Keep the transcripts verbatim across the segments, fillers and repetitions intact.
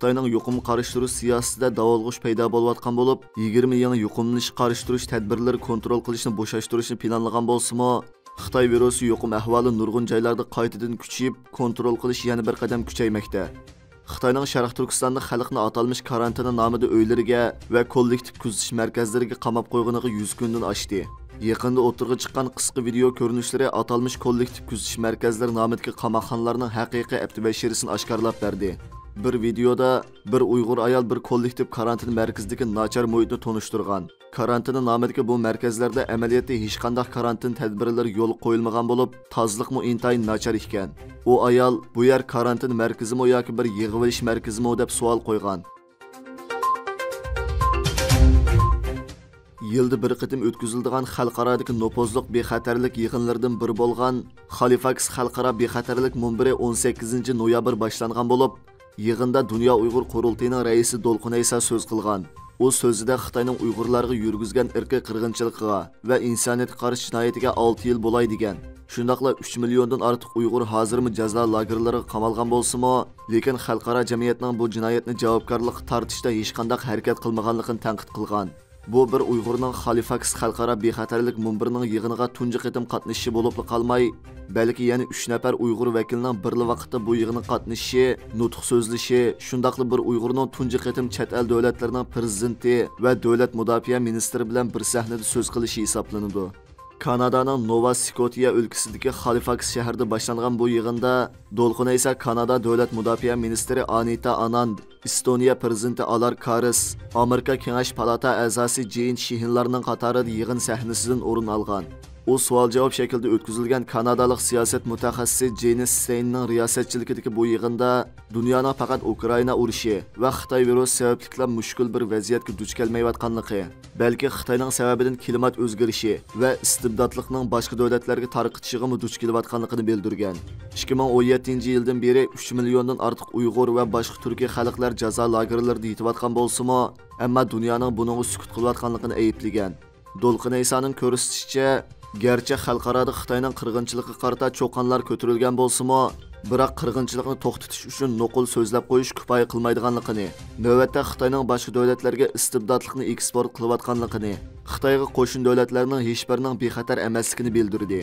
خىتاينىڭ يۇقۇمغا قارشى تۇرۇش سىياسىتىدە داۋالغۇش پەيدا بولۇۋاتقان بولۇپ، يىگىرمە يېڭى يۇقۇملىنىشقا قارشى تۇرۇش تەدبىرلىرى كونترول قىلىشنى بوشاشتۇرۇشنى پىلانلىغان بولسىمۇ، خىتاي ۋىرۇسى يۇقۇم ئەھۋالى نۇرغۇن جايلاردا قايتىدىن كۈچىيىپ، كونترول قىلىش يەنە بىر قەدەم كۈچەيمەكتە. خىتاينىڭ شەرقىي تۈركىستاندا خەلقنى ئاتالمىش كارانتىنا نامىدا ئۆيلىرىگە ۋە كوللېكتىپ كۆزىتىش مەركەزلىرىگە قاماپ قويغىنىغا يۈز كۈندىن ئاشتى. يېقىندا ئوتتۇرىغا چىققان قىسقا ۋىدېئو كۆرۈنۈشلىرى ئاتالمىش كوللېكتىپ كۆزىتىش مەركەزلىرى نامىدىكى قاماقخانىلارنىڭ ھەقىقىي ئەپتىبەشىرىسىنى ئاشكارىلاپ بەردى. بىر ۋىدېئودا بىر ئۇيغۇر ئايال بىر كوللېكتىپ كارانتىن مەركىزىدىكى ناچار مۇھىتنى تونۇشتۇرغان. كارانتىنا نامىدىكى بۇ مەركەزلەردە ئەمەلىيەتتە ھېچقانداق كارانتىن تەدبىرلىرى يولغا قويۇلمىغان بولۇپ، تازىلىقمۇ ئىنتايىن ناچار ئىكەن. ئۇ ئايال، «بۇ يەر كارانتىن مەركىزىمۇ ياكى بىر يىغىۋېلىش مەركىزىمۇ؟» دەپ سوئال قويغان. يىلدا بىر قېتىم ئۆتكۈزۈلىدىغان خەلقئارادىكى نوپۇزلۇق بىخەتەرلىك يىغىنلىرىدىن بىرى بولغان خالىفاكس خەلقئارا بىخەتەرلىك مۇنبىرى ئون سەككىزىنچى نويابىر باشلانغان بولۇپ، يىغىندا دۇنيا ئۇيغۇر قۇرۇلتىيىنىڭ رەئىسى دولقۇن ئەيسا سۆز قىلغان. ئۇ سۆزىدە خىتاينىڭ ئۇيغۇرلارغا يۈرگۈزگەن ئىرقىي قىرغىنچىلىقىغا ۋە ئىنسانىيەتكە قارشى جىنايىتىگە ئالتە يىل بولاي دېگەن. شۇنداقلا ئۈچ مىليوندىن ئارتۇق ئۇيغۇر ھازىرمۇ جازا لاگېرلىرىغا قامالغان بولسىمۇ، لېكىن خەلقئارا جەمئىيەتنىڭ بۇ جىنايەتنى جاۋابكارلىققا تارتىشتا ھېچقانداق ھەرىكەت قىلمىغانلىقىنى تەنقىد قىلغان. بۇ بىر ئۇيغۇرنىڭ خالىفاكس خەلقئارا بىخەتەرلىك مۇنبىرىنىڭ يىغىنىغا تۇنجى قېتىم قاتنىشىشى بولۇپلا قالماي، بەلكى يەنە ئۈچ نەپەر ئۇيغۇر ۋەكىلىنىڭ بىرلا ۋاقىتتا بۇ يىغىنغا قاتنىشىشى، نۇتۇق سۆزلىشى، شۇنداقلا بىر ئۇيغۇرنىڭ تۇنجى قېتىم چەت ئەل دۆلەتلىرىنىڭ پىرېزىدېنتى ۋە دۆلەت مۇداپىئە مىنىستىرى بىلەن بىر سەھنىدە سۆز قىلىشى ھېسابلىنىدۇ. كانادانىڭ نوۋا سكوتىيە ئۆلكىسىدىكى خالىفاكس شەھىرىدە باشلانغان بۇ يىغىندا دولقۇن ئەيسا كانادا دۆلەت مۇداپىئە مىنىستىرى ئانىتا ئاناند، ئېستونىيە پىرېزىدېنتى ئالار كارىس، ئامېرىكا كېڭەش پالاتا ئەزاسى جېين شىھىنلارنىڭ قاتارىدا يىغىن سەھنىسىدىن ئورۇن ئالغان. ئۇ سوئال-جاۋاب شەكلىدە ئۆتكۈزۈلگەن كانادالىق سىياسەت مۇتەخەسسىسى جېنىس ستېيننىڭ رىياسەتچىلىكىدىكى بۇ يىغىندا دۇنيانىڭ پەقەت ئۇكرائىنا ئۇرۇشى ۋە خىتاي ۋىرۇسى سەۋەبلىكلا مۈشكۈل بىر ۋەزىيەتكە دۇچ كەلمەيۋاتقانلىقى، بەلكى خىتاينىڭ سەۋەبىدىن كىلىمات ئۆزگىرىشى ۋە ئىستىبداتلىقنىڭ باشقا دۆلەتلەرگە تارقىتىشىغىمۇ دۇچ كېلىۋاتقانلىقىنى بىلدۈرگەن. ئىككى مىڭ ئون يەتتىنچى يىلدىن بېرى ئۈچ مىليوندىن ئارتۇق ئۇيغۇر ۋە باشقا تۈركىي خەلقلەر جازا لاگېرلىرىدا يېتىۋاتقان بولسىمۇ، ئەمما دۇنيانىڭ بۇنىڭغا سۈكۈت قىلىۋاتقانلىقىنى ئەيىبلىگەن. دولقۇن ئەيسانىڭ كۆرسىتىشىچە، گەرچە خەلقئارادا خىتاينىڭ قىرغىنچىلىقىغا قارىتا چۇقانلار كۆتۈرۈلگەن بولسىمۇ، بىراق قىرغىنچىلىقنى توختىتىش ئۈچۈن نوقۇل سۆزلەپ قويۇش كۇپايە قىلمايدىغانلىقىنى، نۆۋەتتە خىتاينىڭ باشقا دۆلەتلەرگە ئىستىبداتلىقنى ئېكسپورت قىلىۋاتقانلىقىنى، خىتايغا قوشنا دۆلەتلەرنىڭ ھېچبىرىنىڭ بىخەتەر ئەمەسلىكىنى بىلدۈردى.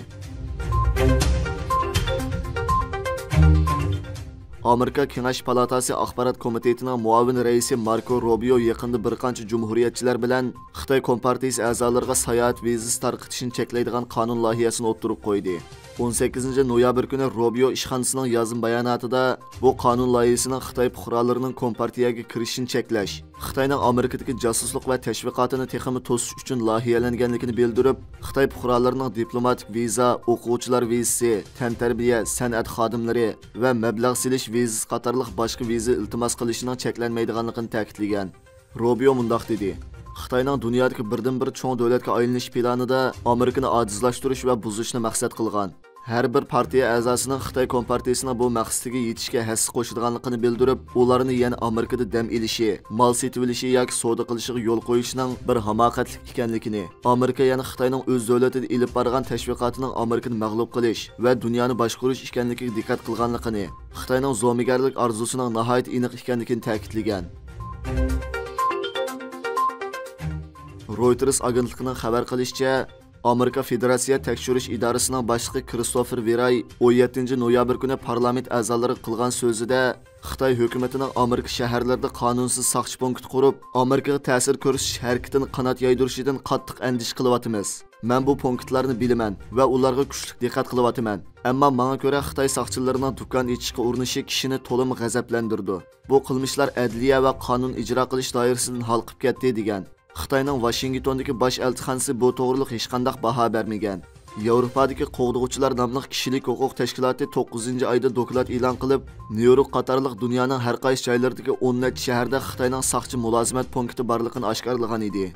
ئامېرىكا كېڭەش پالاتاسى ئاخبارات كومىتېتىنىڭ مۇئاۋىن رەئىسى ماركو روبىيو يېقىندا بىر قانچە جۇمھۇرىيەتچىلەر بىلەن خىتاي كومپارتىيىسى ئەزالىرىغا ساياھەت ۋىزىسى تارقىتىشنى چەكلەيدىغان قانۇن لايىھەسىنى ئوتتۇرىغا قويدى. ئون سەككىزىنچى نويابىر كۈنى روبىيو ئىشخانىسىنىڭ يازما باياناتىدا، بۇ قانۇن لايىھىسىنىڭ خىتاي پۇقرالىرىنىڭ كومپارتىيەگە كىرىشىنى چەكلەش، خىتاينىڭ ئامېرىكىدىكى جاسۇسلۇق ۋە تەشۋىقاتىنى تېخىمۇ توسۇش ئۈچۈن لايىھەلەنگەنلىكىنى بىلدۈرۈپ، خىتاي پۇقرالىرىنىڭ دىپلوماتىك ۋىزا، ئوقۇغۇچىلار ۋىزىسى، تەنتەربىيە، سەنئەت خادىملىرى ۋە مەبلەغ سېلىش ۋىزىسى قاتارلىق باشقا ۋىزا ئىلتىماس قىلىشىنىڭ چەكلەنمەيدىغانلىقىنى تەكىتلىگەن. روبىيو مۇنداق دېدى، خىتاينىڭ دۇنيادىكى بىردىنبىر چوڭ دۆلەتكە ئايلىنىش پىلانىدا ئامېرىكىنى ئاجىزلاشتۇرۇش ۋە بۇزۇشنى مەقسەت قىلغان. ھەر بىر پارتىيە ئەزاسىنىڭ خىتاي كومپارتىيىسىنىڭ بۇ مەقسىتىگە يېتىشكە ھەسسە قوشىدىغانلىقىنى بىلدۈرۈپ، ئۇلارنى يەنە ئامېرىكىدا دەم ئېلىشى، مال سېتىۋېلىشى ياكى سودا قىلىشىغا يول قويۇشنىڭ بىر ھاماقەتلىك ئىكەنلىكىنى، ئامېرىكا يەنە خىتاينىڭ ئۆز دۆلىتىدا ئېلىپ بارغان تەشۋىقاتىنىڭ ئامېرىكىنى مەغلۇپ قىلىش ۋە دۇنيانى باشقۇرۇش ئىكەنلىكىگە دىققەت قىلغانلىقىنى، خىتاينىڭ زومىگەرلىك ئارزۇسىنىڭ ناھايىتى ئېنىق ئىكەنلىكىنى تەكىتلىگەن. رويتېرس ئاگېنتلىقىنىڭ خەۋەر قىلىشىچە، ئامېرىكا فېدېراتسىيە تەكشۈرۈش ئىدارىسىنىڭ باشلىقى كىرىستوفېر ۋېراي ئون يەتتىنچى نويابىر كۈنى پارلامېنت ئەزالىرىغا قىلغان سۆزىدە، خىتاي ھۆكۈمىتىنىڭ ئامېرىكا شەھەرلىرىدە قانۇنسىز ساقچى پونكىت قۇرۇپ، ئامېرىكىغا تەسىر كۆرسىتىش ھەرىكىتىنى قانات يايدۇرۇشىدىن قاتتىق ئەندىشە قىلىۋاتىمىز. مەن بۇ پونكىتلارنى بىلىمەن ۋە ئۇلارغا كۈچلۈك دىققەت قىلىۋاتىمەن. ئەمما ماڭا كۆرە، خىتاي ساقچىلىرىنىڭ دۇكان ئېچىشقا ئۇرۇنۇشى كىشىنى تولىمۇ غەزەپلەندۈرىدۇ. بۇ قىلمىشلار ئەدلىيە ۋە قانۇن ئىجرا قىلىش دائىرىسىدىن ھالقىپ كەتتى، دېگەن. خىتاينىڭ ۋاشىنگتوندىكى باش ئەلچىخانىسى بۇ توغرىلىق ھېچقانداق باھا بەرمىگەن. ياۋروپادىكى قوغدىغۇچىلار ناملىق كىشىلىك ھوقۇق تەشكىلاتى توققۇزىنچى ئايدا دوكلات ئېلان قىلىپ، نيۇ يورك قاتارلىق دۇنيانىڭ ھەر قايسى جايلىرىدىكى ئون نەچچە شەھەردە خىتاينىڭ ساقچى مۇلازىمەت پونكىتى بارلىقىنى ئاشكارىلىغان ئىدى.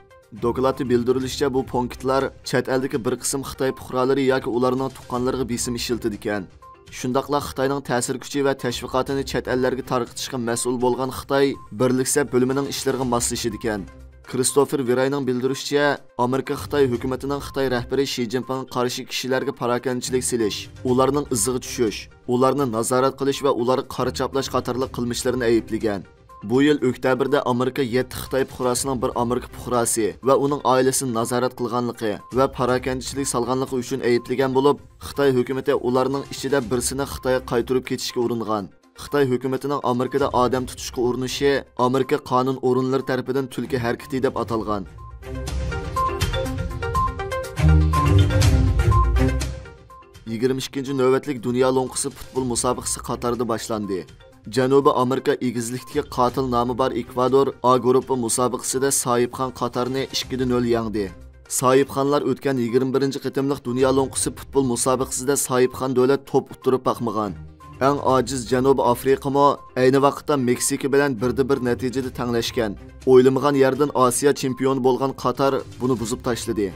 دوكلاتتا بىلدۈرۈلۈشىچە، بۇ پونكىتلار چەت ئەلدىكى بىر قىسىم خىتاي پۇقرالىرى ياكى ئۇلارنىڭ تۇغقانلىرىغا بېسىم ئىشلىتىدىكەن. شۇنداقلا خىتاينىڭ تەسىر كۈچى ۋە تەشۋىقاتىنى چەت ئەللەرگە تارقىتىشقا مەسئۇل بولغان خىتاي بىرلىك سەپ بۆلۈمىنىڭ ئىشلىرىغا ماسلىشىدىكەن. كرىستوفېر ۋېراينىڭ بىلدۈرۈشىچە، ئامېرىكا خىتاي ھۆكۈمىتىنىڭ خىتاي رەھبىرى شى جىنپىڭغا قارشى كىشىلەرگە پاراكەندىچىلىك سېلىش، ئۇلارنىڭ ئىزىغا چۈشۈش، ئۇلارنى نازارەت قىلىش ۋە ئۇلارغا قارا چاپلاش قاتارلىق قىلمىشلىرىنى ئەيىبلىگەن. بۇ يىل ئۆكتەبىردە ئامېرىكا يەتتە خىتاي پۇقراسىنىڭ بىر ئامېرىكا پۇقراسى ۋە ئۇنىڭ ئائىلىسىنى نازارەت قىلغانلىقى ۋە پاراكەندىچىلىك سالغانلىقى ئۈچۈن ئەيىبلىگەن بولۇپ، خىتاي ھۆكۈمىتى ئۇلارنىڭ ئىچىدە بىرسىنى خىتايغا قايتۇرۇپ كېتىشكە ئۇرۇنغان. خىتاي ھۆكۈمىتىنىڭ ئامېرىكىدا ئادەم تۇتۇشقا ئۇرۇنۇشى ئامېرىكا قانۇن ئورۇنلىرى تەرىپىدىن تۈلكە ھەرىكىتى دەپ ئاتالغان. يىگىرمە ئىككىنچى نۆۋەتلىك دۇنيا لوڭقىسى پۇتبول مۇسابىقىسى قاتاردا باشلاندى. جەنۇبىي ئامېرىكا ئېگىزلىكتىكى قاتىل نامى بار ئېكۋادور ئا گۇرۇپپا مۇسابىقىسىدە ساھىبخان قاتارنى ئىككىدە نۆل يەڭدى. ساھىبخانلار ئۆتكەن يىگىرمە بىرىنچى قېتىملىق دۇنيا لوڭقىسى پۇتبول مۇسابىقىسىدە ساھىبخان دۆلەت توپ ئۇتتۇرۇپ باقمىغان. ئەڭ ئاجىز جەنۇبىي ئافرىقىمۇ ئەينى ۋاقىتتا مېكسىكا بىلەن بىردە بىر نەتىجىدە تەڭلەشكەن. ئويلىمىغان يەردىن ئاسىيا چېمپىيونى بولغان قاتار بۇنى بۇزۇپ تاشلىدى.